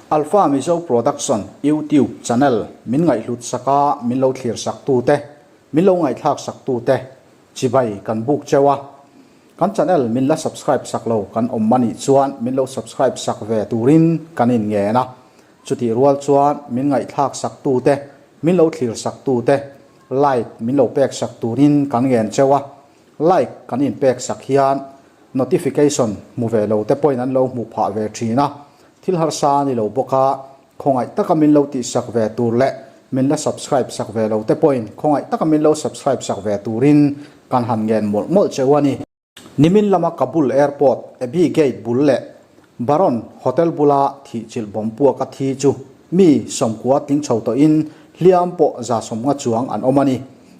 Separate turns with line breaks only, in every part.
Alpha Mizo Production YouTube channel min ngaihhlut sak a, min lo thlir sak tu te, min lo ngaihthlak sak tu te chibai kan buk cheu a. Kan channel min la subscribe sak lo kan awm a nih chuan min lo subscribe sak ve turin kan in ngen a. Chutih rual chuan min ngaihthlak sak tu te, min lo thlir sak tu te like min lo pek sak turin kan ngen cheu a. Like kan inpek sak hian notification hmu ve lo te pawhin an lo hmuh phah ve thin a, thil harsa a ni lo bawk a, khawngaih taka min lo tihsak ve tur leh min la subscribe sak ve lo te pawhin khawngaih taka min lo subscribe sak ve turin kan han ngen mawlh mawlh cheu a ni. Nimin lama Kabul Airport, Abbey Gate bul leh Baron Hotel bula thihchilh bawm puak a thi chu mi sawmkua tling chho tawhin hliam pawh 150 chuang an awm a ni.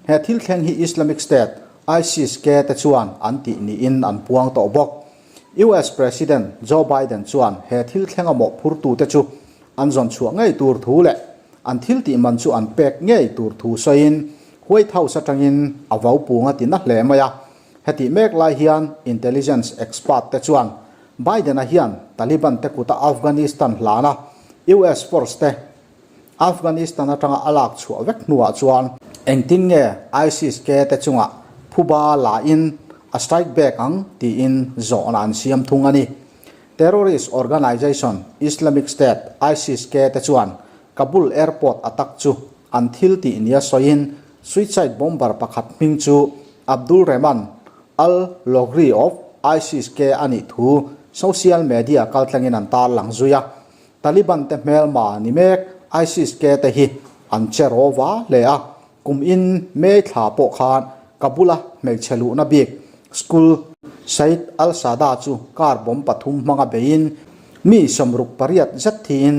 He thil thleng hi Islamic State, ISIS-K, te chuan an tih niin an puang tawh bawk. US President Joe Biden chuan he thil thlenga mawhphurtute chu an zawn chhuah ngei tur thu leh an thil tih man chu an pek ngei tur thu sawiin White House atangin a vau pung a ti na hle mai a. Hetih mek lai hian intelligence expert te chuan Biden-a hian Taliban te kuta Afghanistan hlana US force te Afghanistan atanga a lak chhuah vek hnuah chuan engtin nge ISIS-K te chungah phuba la in a strike back ang tiin zawhna an siam thung a ni. Terrorist organization Islamic State, ISIS-K, te chuan Kabul airport attack chu an thil tih nia sawiin suicide bomber pakhat hming chu Abdul Rehman al-Logri of ISIS-K a nih thu social media kaltlangin an tarlang zui a. Taliban te hmelma ni mek ISIS-K te hi an che rawh va hle a, kum in May thla pawh khan Kabul-a hmeichhe luhna bik school Said al-Sada chu car bomb pathum hmanga beiin mi 68 zet thiin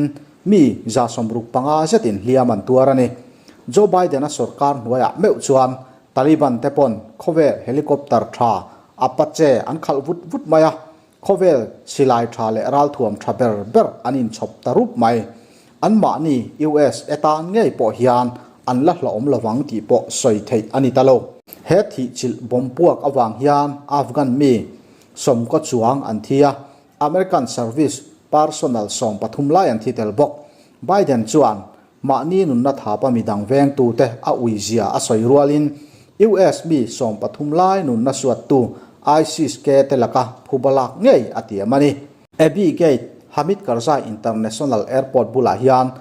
mi 65 zetin hliam an tuar a ni. Joe Biden-a sorkar hnuaiah meuh chuan Taliban te pawn khawvel helicopter tha Apache an khalh vut vut mai a, khawvel silai tha leh ralthuam tha ber ber an inchhawp ta rup mai. Anmahni US e tan ngei pawh hian an la hlawhawm lovang tih pawh sawi theih a ni ta lo. He thihchilh bomb puak avang hian Afghan mi 90 chuang an thi a, American service personnel 13 lai an thi tel bawk. Biden chuan Mahni nunna thapa midang vengtute a uizia a sawi rualin US mi 13 lai nunna suattu ISIS-K te laka phuba lak ngei a tiam a ni. Abbey Gate, Hamid Karzai International Airport bulah hian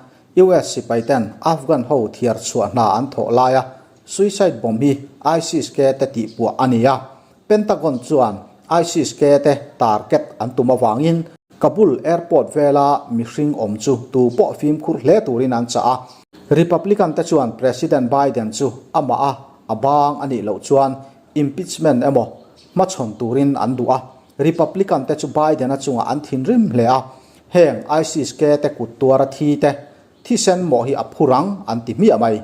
US sipaiten Afghan ho thiar chhuah hna an thawh laia suicide bomb hi ISIS-K te tihpuah a ni a. Pentagon chuan ISIS-K te target an tum avangin Kabul airport vela mihring awm chu tu pawh fimkhur hle turin an chah a. Republican te chuan President Biden chu amah a a bang a nih loh chuan impeachment emaw hmachhawn turin an duh a. Republican te chu Biden-a chungah an thinrim hle a, heng ISIS-K te kut tuara thi te Thisen mawh hi a phur ang an ti hmiah mai.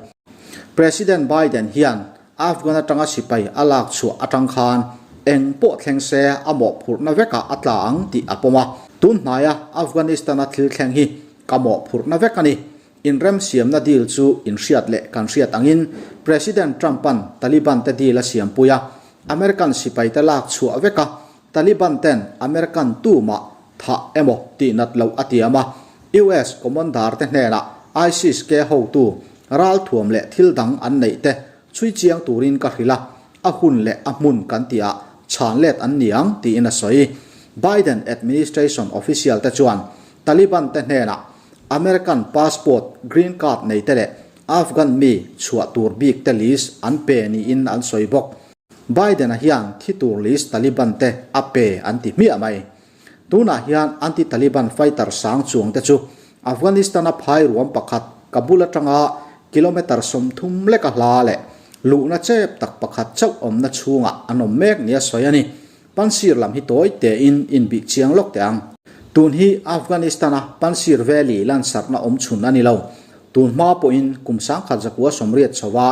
President Biden hian Afghan atanga sipai a lak chhuah atang khan eng pawh thleng se a mawhphurhna vekah a tla ang tih a pawm a. Tun hnaia Afghanistan-a thil thleng hi ka mawhphurhna vek a ni. Inremsiamna deal chu inhriat leh kan hriat angin President Trump-a'n Taliban te deal a siampui a, American sipaite lak chhuah veka Taliban ten American tumah thah emaw tih nat loh a tiam a, US commander te hnenah ISIS-K hotu ralthuam leh thil dang an neih te chhui chiang turin ka hrilh a, a hun leh a hmun kan tihah chhan let an ni ang tiin a sawi. Biden administration official te chuan Taliban te hnenah American passport, green card nei te leh Afghan mi chhuah tur bik te list an pe niin an sawi bawk. Biden-a hian thi tur list Taliban te a pe an ti hmiah mai. Tunah hian anti-Taliban fighter sang chuang te chu Afghanistan-a phai ruam pakhat Kabul atanga kilometre 30 leka hla leh luhna chep tak pakhat chauh awmna chhungah an awm mek nia sawi a ni. Panjshir lam hi tawi tein inbih chiang lawk teh ang. Tun hi Afghanistan-a Panjshir Valley lansarhna awm chhun a ni lo. Tun hma pawhin kum 1980 chhova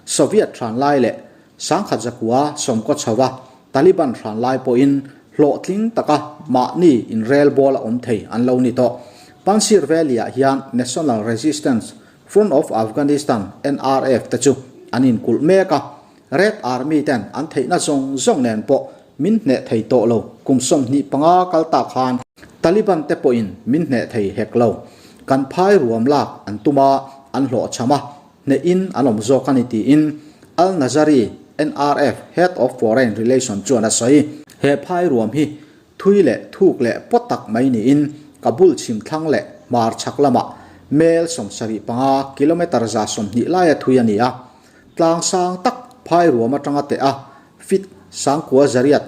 Soviet hran lai leh 1990 chhova Taliban hran lai pawhin hlawhtling taka mahni inrel bawl a awm thei an lo ni tawh. Panjshir Valley-ah hian National Resistance Front of Afghanistan, NRF, te chu an inkulh mek a, Red Army ten an theihna zawng zawng nen pawh min hneh thei tawh lo, kum 25 kal ta khan Taliban te pawhin min hneh thei hek lo. Kan phai ruam lak an tum a, an hlawhchham a, hnehin an awm zawk a ni tiin Al Nazari, NRF Head of Foreign Relation chuan a sawi. He phai ruam hi thui leh thuk leh pawt tak mai niin Kabul chhim thlang leh hmar chhak lamah mel 75, kilometre 120 laia thui a ni a. Tlang sang tak phai ruam atanga teh a, feet sangkua zariat,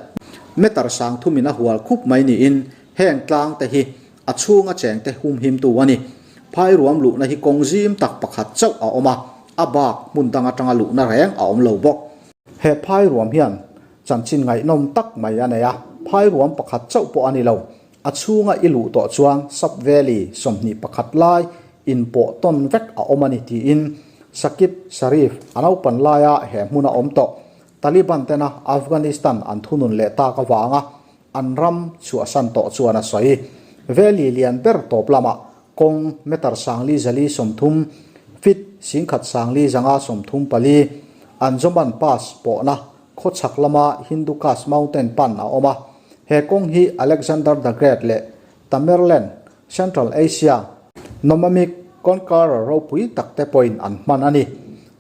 meter sang thumin a hual khup mai niin heng tlang te hi a chhunga chengte humhimtu a ni. Phai ruam luhna hi kawng zim tak pakhat chauh a awm a, a bak hmun dang atanga luhna reng a awm lo bawk. He phai ruam hian chanchin ngaihnawm tak mai a nei a, phai ruam pakhat chauh pawh a ni lo. A chhunga i luh tawh chuan Sub Valley 21 lai inpawh tawn vek a awm a ni tiin Saqib Sharif a naupan laia he hmuna awm tawh Taliban tena Afghanistan an thunun leh tak avanga an ram chhuahsan tawh chuan a sawi. Valley lian ber tawp lamah kawng meter 430, feet 1534, Anjoman Pass pawhna khawchhak lama Hindu Kush Mountain pan a awm a. He kawng hi Alexander the Great leh Tamerlane, Central Asia, Nomamic Conqueror ropui tak te pawhin an hman a ni.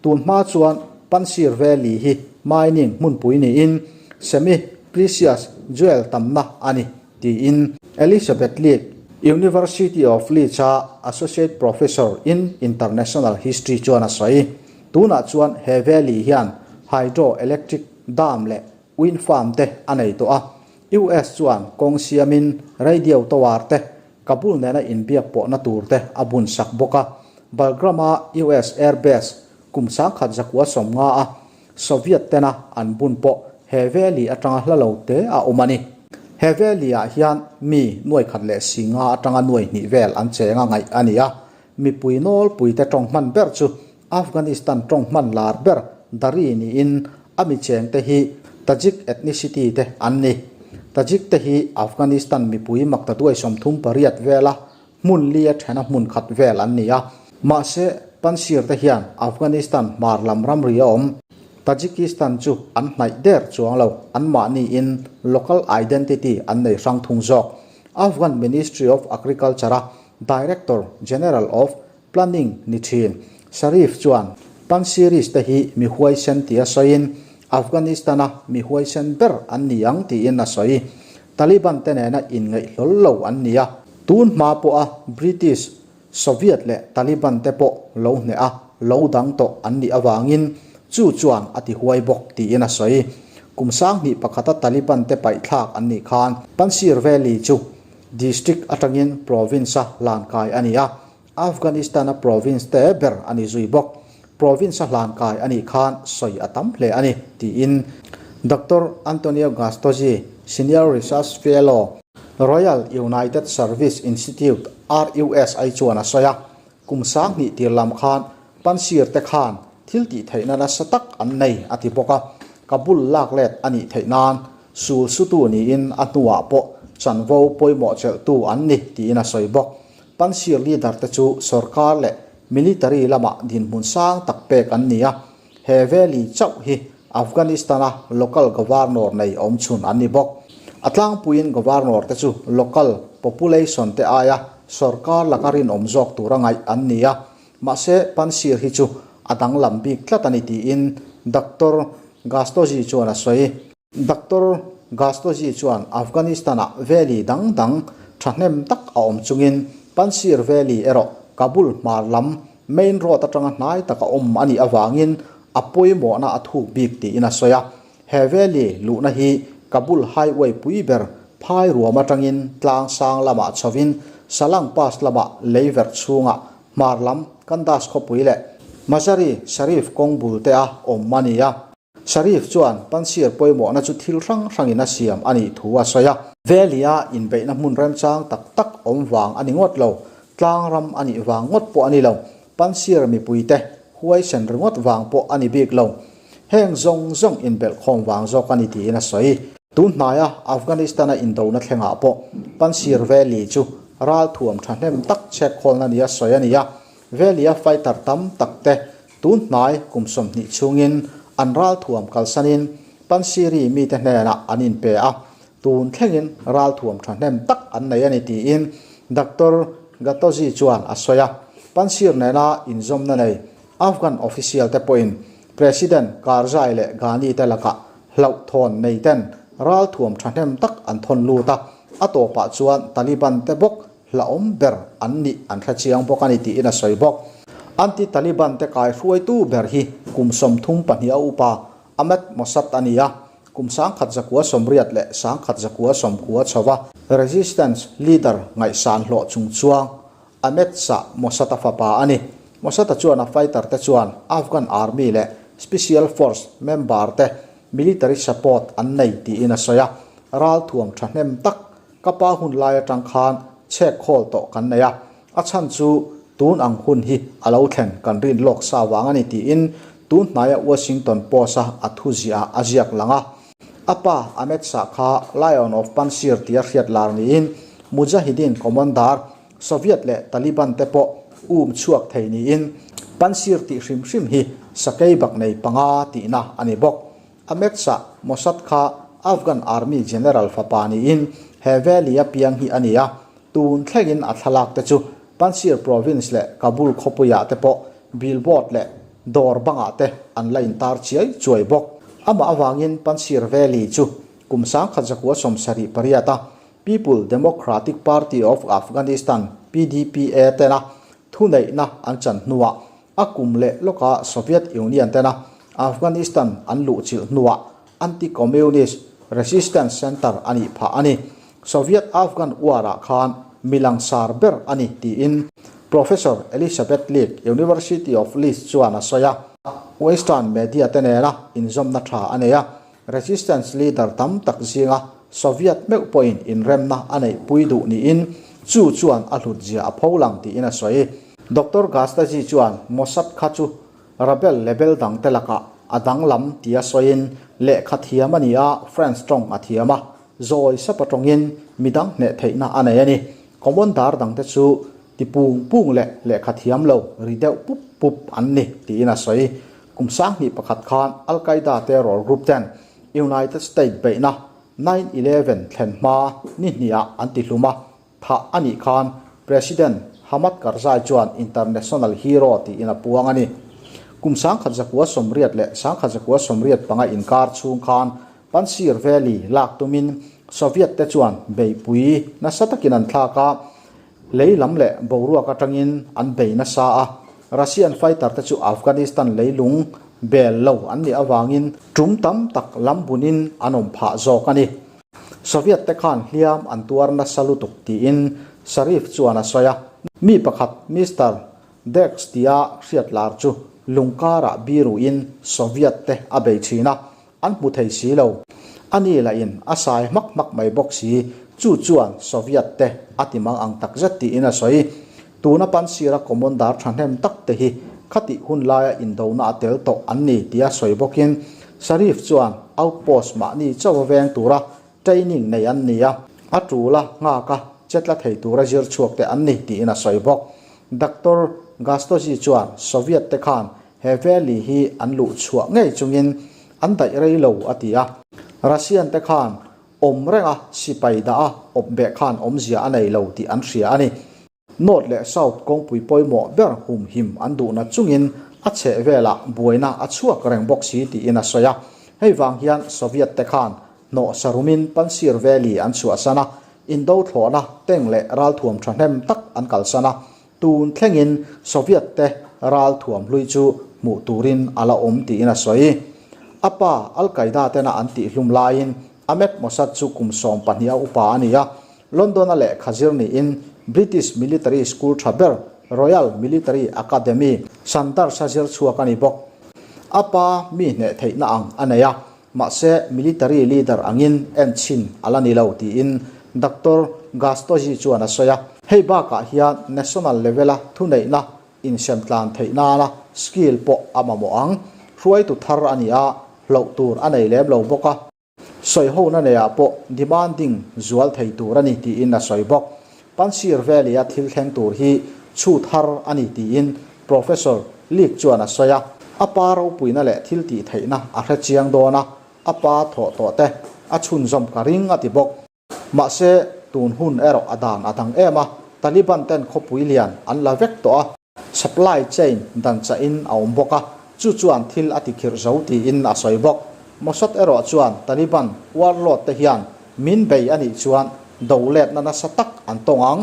Tun hma chuan Panjshir Valley hi mining hmunpui niin semi precious jewel tamna a ni tiin Elizabeth Leake, University of Leeds-a Associate Professor in International History chuan a sawi. Tunah chuan he valley hian hydro electric dam leh wind farm te a nei tawh a. US chuan kawng siamin radio tower te Kabul nena inbiak pawhna tur te a bun sak bawk a. Bagram-a US Air Base kum 1950 a Soviet tena an bun pawh he valley atanga hla lo te a awm a ni. He valley-ah hian mi nuai khat leh singa atanga nuai hnih vel an cheng a ngaih a ni a. Mipui nawlpuite tawng hman ber chu Afghanistan tawng hman lar ber Dari niin a mi chengte hi Tajik ethnicity te an ni. Tajik te hi Afghanistan mipui maktaduai 38 vela hmun lia thena hmun khat vel an ni a. Mahse, Panjshir te hian Afghanistan hmar lam ramri a awm. Tajikistan chu an hnaih der chuang lo, anmahniin local identity an nei hrang thung zawk. Afghan Ministry of Agriculture-a Director General of Planning ni thin. Sharif chuan Panjshiris te hi mi huaisen tia sawiin Afghanistan-a mi huaisen ber an ni ang tiin a sawi. Taliban te nena inngeih hlawl lo an ni a. Tun hma pawha British, Soviet leh Taliban te pawh lo hneh a, lo dang tawh an nih avangin chu chuan a ti huai bawk tiin a sawi. Kum 2001-a Taliban te paihthlak an nih khan Panjshir Valley chu District atangin province-a hlankai a ni a, Afghanistan-a province te ber a ni zui bawk. Province-a hlankai a nih khan sawi a tam hle a ni, tiin Doctor Antonio Gastozzi, Senior Research Fellow, Royal United Service Institute, RUSI, chuan a sawi a. Kum 2000 tir lam khan Panjshir te khan thil tih theihna nasa tak an nei a ti bawk a, Kabul lak let a nih theih nan sul sutu niin a hnuah pawh chanvo pawimawh chelhtu an ni tiin a sawi bawk. Panjshir leader te chu sorkar leh military lamah dinhmun sang tak pek an ni a, he valley chauh hi Afghanistan-a local governor nei awmchhun an ni bawk. A tlangpuiin governor te chu local population te aia sorkar laka rinawm zawk tura ngaih an ni a, mahse Panjshir hi chu a danglam bik tlat a ni tiin Doctor Gastozi chuan a sawi. Doctor Gastozi chuan Afghanistan-ah valley dang dang thahnem tak a awm chungin Panjshir Valley erawh Kabul hmar lam main road atanga hnai taka awm a nih avangin a pawimawhna a thuk bik tiin a sawi a. He valley luhna hi Kabul highway pui ber phai ruam atangin tlang sang lamah chhovin Salang Pass lamah lei verh chhungah hmar lam Kandahar khawpui leh Mazari Sharif kawng bul te a awm a ni a. Sharif chuan Panjshir pawimawhna chu thil hrang hrangin a siam a nih thu a sawi a. Valley-a inbeihna hmun remchang tak tak awm vang a ni ngawt lo, tlang ram a nih vang ngawt pawh a ni lo, Panjshir mipuite huaisen ringawt vang pawh a ni bik lo. Heng zawng zawng inbelhkhawm vang zawk a ni tiin a sawi. Tun hnaia Afghanistan-a indona thlengah pawh Panjshir Valley chu ralthuam thahnem tak chhekkhawlna nia sawi a ni a, Valley-a fighter tam tak te Tun hnai kum 20 chhungin an ralthuam kalsanin Panjshiri mite hnenah an inpe a, tun thlengin ralthuam thahnem tak an nei a ni tiin Doctor. Gatozi chuan a sawi a. Panjshir nena inzawmna nei Afghan official te pawhin President Karzai leh Ghani te lakah hlauhthawn nei ten ralthuam thahnem tak an thawn lut a, a tawpah chuan Taliban te bawk hlauhawm ber an nih an hre chiang bawk a ni tiin a sawi bawk. Anti-Taliban te kaihruaitu ber hi kum 32 a upa Ahmed Mossad a ni a, kum 1980 leh 1990 chhova resistance leader ngaihsan hlawh chung chuang Ahmed Shah Mossad-a fapa a ni. Mossad-a chuan a fighter te chuan Afghan Army leh Special Force member te military support an nei tiin a sawi a, ralthuam thahnem tak Ka pa hun lai atang khan chhek khawl tawh kan nei a, a chhan chu tun ang hun hi a lo thlen kan rin lawk sa vang a ni tiin tun hnaia Washington Post-a a thu ziah a ziak lang a. A pa Ahmed Shah kha Lion of Panjshir tia hriat lar niin Mujahideen commander Soviet leh Taliban te pawh um chhuak thei niin Panjshir tih hrim hrim hi sakei bak nei panga tihna a ni bawk. Ahmed Shah Mossad kha Afghan Army General fapa niin he valley a piang hi a ni a, tun thlengin a thlalak te chu Panjshir Province leh Kabul khawpuiah te pawh billboard leh dawr bangah te an la intar chiai chuai bawk. Amah avangin Panjshir Valley chu kum 1978 a People Democratic Party of Afghanistan, PDPA, tena thuneihna an chan hnuah A kum leh lawka Soviet Union tena Afghanistan an luhchilh hnuah Anti-Communist Resistance Center a nih phah a ni. Soviet-Afghan War-ah khan mi langsar ber a ni tiin Professor Elizabeth Leake, University of Leeds chuan a sawi a. Western media te nena inzawmna tha a nei a, Resistance leader tam tak zinga Soviet meuh pawhin inremna a neihpui duh niin chu chuan a hlutzia a pho lang tiin a sawi. Doctor Gastazi chuan Mossad kha chu rebel lebel dangte lakah a danglam tia sawiin lehkha thiam a ni a, French tawng a thiam a, zawi sapa tawngin midang hneh theihna a nei a ni. Commander dangte chu ti pung pung leh lehkha thiam lo ri deuh pup pup an ni tiin a sawi. Kum 2001 khan Al Qaeda terror group ten United State beihna nine eleven thlen hma ni hniah an ti hlum a, thah a nih khan President Hamad Karzai chuan international hero tiin a puang a ni. Kum 1980 leh 1985 inkar chhung khan Panjshir Valley lak tumin Soviet te chuan beihpui nasa takin an thlak a, Lei lam leh boruak atangin an bei nasa a, Russian fighter te chu Afghanistan leilung bel lo an nih avangin tum tam tak lam bunin an awm phah zawk a ni. Soviet te khan hliam an tuar nasa lutuk tiin Sharif chuan a sawi a. Mi pakhat Mister Dex tia hriat lar chu lungkarah biruin Soviet te a bei thin a, An hmu thei si lo. A ni lahin a sai hmak hmak mai bawk si, chu chuan Soviet te a ti mang ang tak zet tiin a sawi. Tuna Panjshir-a commander thahnem tak te hi khatih hun laia indona a tel tawh an ni tia sawi bawkin Sharif chuan outpost mahni chauh a veng tura training nei an ni a, a tul a nghak a che tla thei tura zir chhuak te an ni tiin a sawi bawk. Doctor Gastozi chuan Soviet te khan He valley hi an luh chhuah ngei chungin an daih rei lo a ti a. Russian te khan awm renga sipai dah a awp beh khan awmzia a nei lo tih an hria a ni. North leh South kawngpui pawimawh ber humhim an duhna chungin a chheh velah buaina a chhuak reng bawk si tiin a sawi a. Hei vang hian Soviet te khan hnawh sarumin Panjshir Valley an chhuahsan a, indo thlawhna tank leh ralthuam thahnem tak an kalsan a. Tun thlengin Soviet te ral thuam hlui chu hmuh turin a la awm tiin a sawi. A pa Al Qaeda tena an tihhlum laiin Ahmed Mossad chu kum 12 a upa a ni a, London-a lehkha zir niin British military school tha ber Royal Military Academy, Sandhurst-a zir chhuak a ni bawk. A pa mi hneh theihna ang a nei a, Mahse, military leader angin en chhin a la ni lo tiin Doctor Gastozi chuan a sawi a. Hei bakah hian national level-a thuneihna insem tlan theih nana skill pawh a mamawh ang. Hruaitu thar a ni a, hloh tur a nei lem lo bawk a. Sawihona neiah pawh demanding zual thei tur a ni tiin a sawi bawk. Panjshir Valley-a thil thleng tur hi chhut har a ni tiin Professor Leake chuan a sawi a. A pa ropuina leh thil tih theihna a hre chiang dawn a, a pa thawh tawh te a chhunzawm ka ring a ti bawk. Mahse, tun hun erawh a dan a dang em a, Taliban ten khawpui lian an la vek tawh a, supply chain dan chahin a awm bawk a, chu chuan thil a tikhirh zo tiin a sawi bawk. Mossad erawh chuan Taliban warlord te hian min bei a nih chuan do letna nasa tak an tawng ang.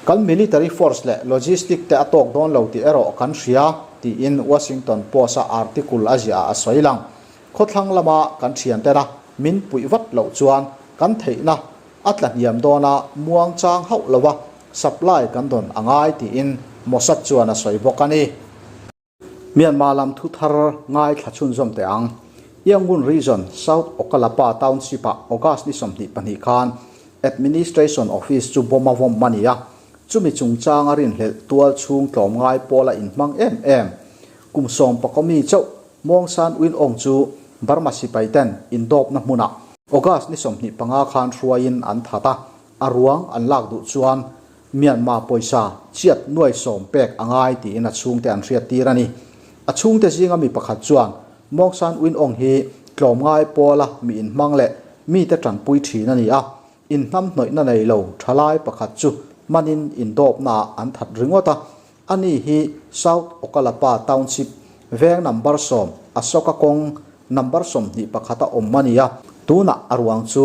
Kan military force leh logistic te a tawk dawn lo tih erawh kan hria, tiin Washington Post-a article a ziah ah a sawi lang. Khawthlang lama kan thiantena min puih vat loh chuan kan theihna a tla hniam dawn a, muang chang hauh lova supply kan dawn a ngai tiin Mossad chuan a sawi bawk a ni. Myanmar lam thu thar ngaithla chhunzawm teh ang. Yangon Region, South Okkalapa Township-ah August ni 22 khan Administration Office chu bomb a vawm a ni a, chumi chungchanga rinhlelh tual chhung tlawmngai pawl a inhmang em em. Kum sawm pakaw mi chauh Mawngsan Win Aung chu Burma sipai ten indawpna hmunah August ni 25 khan hruaiin an that a, a ruang an lak duh chuan Myanmar pawisa chiat nuai sawm pek a ngai tiin a chhungte an hriat tir a ni. A chhungte zinga mi pakhat chuan Mawngsan Win Aung hi tlawmngai pawla mi inhmang leh mite tanpui thin a ni a, inhnamhnawihna nei lo thalai pakhat chu manin indawpnaah an that ringawt a. Ani hi South Okkalapa Township veng number sawm Asoka kawng number 21 a awm a ni a, tunah a ruang chu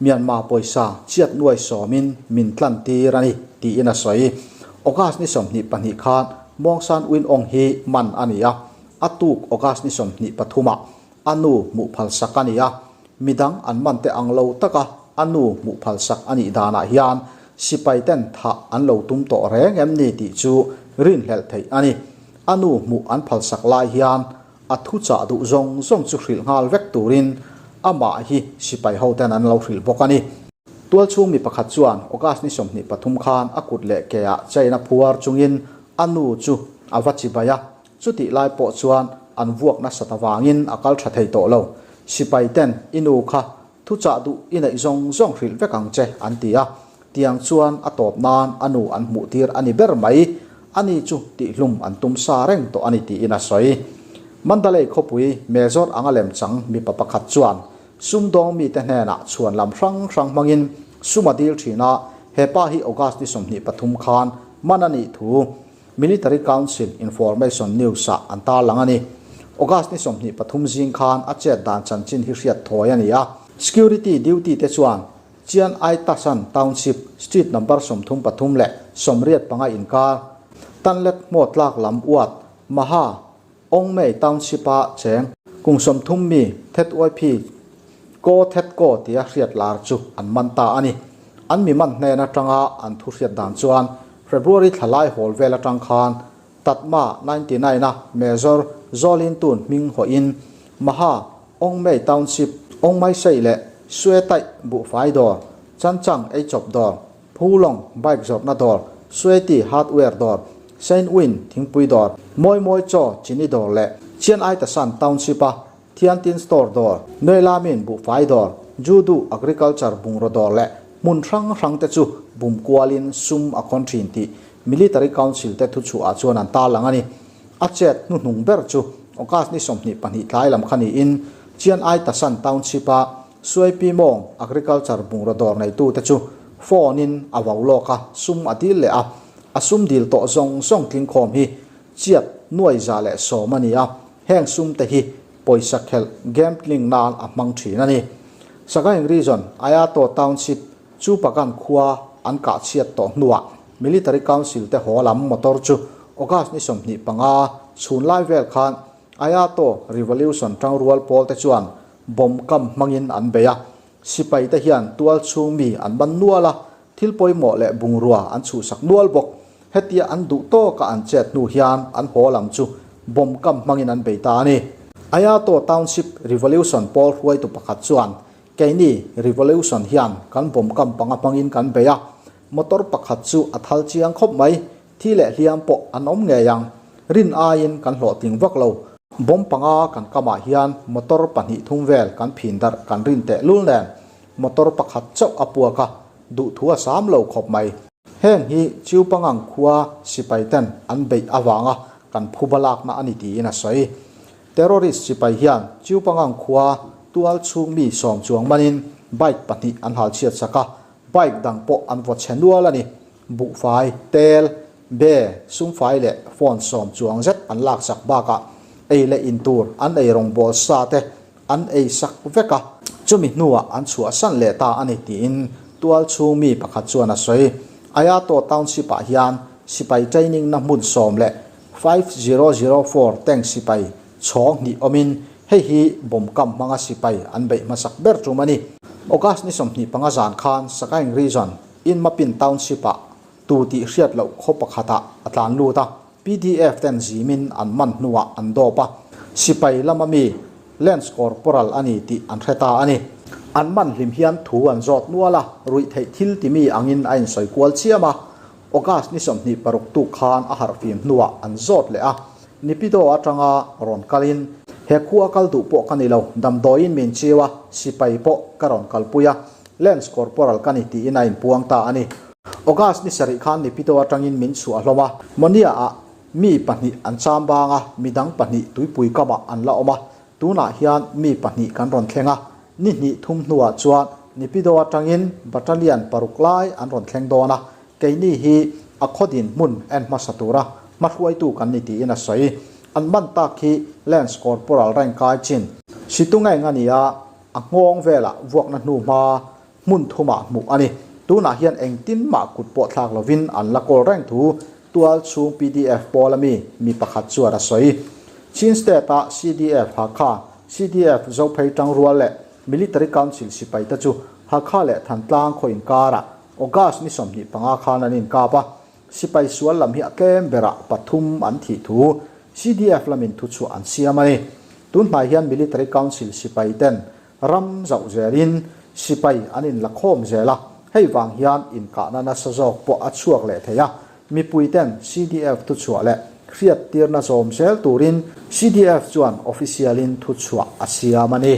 Myanmar pawisa chiat nuai sawmin min tlan tir a ni, tiin a sawi. August ni 22 khan Mawngsan Win Aung hi man a ni a, a tuk August ni 23 ah a nu hmuh phal sak a ni a, midang an man te ang lo taka a nu hmuh phal sak a nih danah hian sipai ten thah an lo tum tawh reng em ni tih chu rinhlelh theih a ni. A nu hmuh an phal sak lai hian A thuchah duh zawng zawng chu hrilh nghal vek turin amah hi sipai hoten an lo hrilh bawk a ni. Tualchhung mi pakhat chuan August ni 23 khan a kut leh ke ah chain a phuar chungin a nu chu a va chibai a, chutih lai pawh chuan an vuak nasat avangin a kal tha thei tawh lo. Sipai ten i nu kha thuchah duh i neih zawng zawng hrilh vek ang che an ti a, tiang chuan a tawp nan a nu an hmuh tir a ni ber mai. Ani chu tihhlum an tum sa reng tawh a ni tiin a sawi. Mandalay khawpui Mezawr anga lemchang mipa pakhat chuan sumdawng mite hnenah chhuan lam hrang hrang hmangin sum a dil thin a, he pa hi August ni 23 khan man a nih thu Military Council Information News-ah an tarlang a ni. August ni 23 zing khan a chet dan chanchin hi hriat thawi a ni a. Security duty te chuan Chian Ai Tasan Township, Street Number 33 leh 85 inkar, Tanlet hmaw tlak lam uat, Maha, Ongmei Township-a cheng kum 30 mi Thet Uai Phi Ko Thet Ko tia hriat lar chu an man ta a ni. An mi man hnen atanga an thu hriat dan chuan February thla lai hawl vel atang khan Tatma 99 a Major Zawlin Tun hming hawhin Maha, Ongmei Township, Ongmai Sei leh Sue Taih buhfai dawr, Chanchang eichawp dawr, Phulong bike zawrhna dawr, Sueti hardware dawr, Saint Win thingpui dawr, Mawi Mawi Chaw chini dawr leh Chian Ai Tasan Township-a Thiantin store dawr, Nuailamin buhfai dawr, Judu agriculture bungraw dawr leh hmun hrang hrang te chu bum kualin sum a khawn thin tih Military Council te thuchhuah chuan an tarlang a ni. A chet hnuhnung ber chu August ni 22 tlai lam kha niin Chian Ai Tasan Township-a Suai Pi Mawng Agriculture bungraw dawr neitute chu phone-in a vau lawk a, sum a dil leh a. A sum dil tawh zawng zawng tlingkhawm hi chiat nuai 110 a ni a, heng sum te hi pawisa khelh, gambling, nan a hmang thin a ni. Sagaing Region, Ayato Township Chu Pagan khua an kah chhiat tawh hnuah Military Council te haw lam motor chu August ni 25 chhun lai vel khan Ayato Revolution tangrual pawl te chuan bomb kam hmangin an bei a. Sipai te hian tual chhung mi an ban nual a, thil pawimawh leh bungrua an chhuhsak nual bawk. Hetia an duh tawka an chet hnu hian an haw lam chu bomb kam hmangin an bei ta a ni. Ayato Township Revolution pawl hruaitu pakhat chuan Keini Revolution hian kan bomb kam panga hmangin kan bei a, motor pakhat chu a thal chiang khawp mai, thi leh hliam pawh an awm ngei ang. Rin aiin kan hlawhtling vak lo. Bomb panga kan kamah hian motor pahnih thum vel kan phin darh kan rin teh lul nen, motor pakhat chauh a puak a, duhthu a sam lo khawp mai. Heng hi Chiupangang khua sipai ten an beih avanga kan phuba lakna a ni tiin a sawi. Terrorist sipai hian Chiupangang khua tual chhung mi sawm chuang manin bike pahnih an hal chhiat sak a, bike dang pawh an vaw chhe nual a ni. Buhfai, tel, be, sumfai leh phone sawm chuang zet an laksak bakah ei leh in tur an ei rawngbawl sa te an ei sak vek a, chumi hnuah an chhuahsan leh ta a ni tiin tual chhung mi pakhat chuan a sawi. Ayato Township ah hian sipai training na hmun 10 leh 5004 tank sipai chhawng hnih awmin hei hi bomb kam hmanga sipai an beih hmasak ber tum a ni. August ni 25 zan khan Sagaing Region Inmapin Township ah tu tih hriat loh khaw pakhatah a tlan lut a, PDF ten zimin an man hnuah an dawp a, sipai lama mi Lance Corporal a ni tih an hre ta a ni. An man hlim hian thu an zawt nual a, ruih theih thil timi angin a insawi kual chiam a, August ni 26 tuk khan a harhfim hnuah an zawt leh a, Nipido atanga rawn kalin, He khua kal duh pawh ka ni lo, damdawiin min chiu a, sipai pawh ka rawn kalpui a, Lance Corporal ka ni tiin a inpuang ta a ni. August ni sarih khan Nipido atangin min chhuah hlawm a, Monia-ah mi pahnih an cham bang a, midang pahnih tuipui kamah an la awm a, tunah hian mi pahnih kan rawn thleng a, ni hnih thum hnuah chuan Nipido atangin Battalion paruk lai an rawn thleng dawn a, keini hi a khaw dinhmun en hmasa tura hmahruaitu kan ni tiin a sawi. An man tak hi Lance Corporal rank kai chin Situngeng a ni a, a nghawng velah vuakna hnu hma hmun thumah hmuh a ni. Tunah hian engtin mah kut pawh thlak lovin an la kawl reng thu tual chhung pdf pawl ami mi pakhat chuan a sawi. Chin State-a CDF Hakha, CDF Zophei Tangrual leh Military Council sipai te chu Hakha leh Thantlang khaw inkarah August ni 25 khan an inkap a. Sipai sual lam hi a tlem berah pathum an thih thu CDF lamin thuchhuah an siam a ni. Tunhnai hian Military Council sipai ten Ram zauh zelin sipai an inlakhawm zel a, hei vang hian inkahna nasa zawk pawh a chhuak leh thei a, mipuiten CDF thuchhuah leh hriattirna zawm zel turin CDF chuan official-in thuchhuah a siam a ni.